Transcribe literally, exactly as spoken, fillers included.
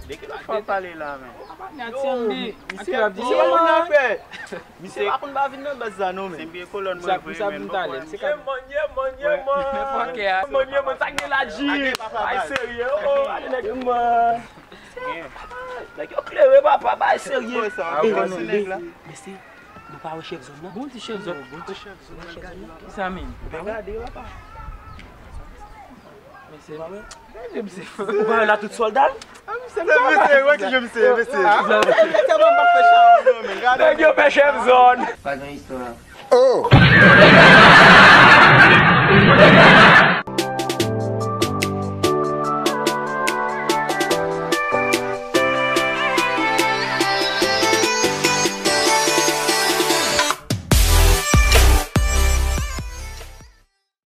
De ki lòt fwa w pale la, men? Yo, misye ap di se pa moun nan fè. Misye pa konn pa vin nan baz la non, men. Se byen kolòn mwen vre, men. Misye ap vin talè. Misye ka... Ye, man, ye, man, ye, man. Man, ye, man, sa gen la, G. Ay serye, oh, ale nèg, man. Nèg yo klere, papa, bay serye. Mesye, nou pa wè chèf zòn nan? Bon ti chèf zòn, bon ti chèf zòn. Kisa menm? Ou pa wè? Gade, papa. Mesye, ou pa wè? Gade, mesye. Ou pa wè la tout sòlda? Mesye, wè ki jan misye ye, mesye. Nèg yo fè chèf zòn. Pa gen istwa. Oh!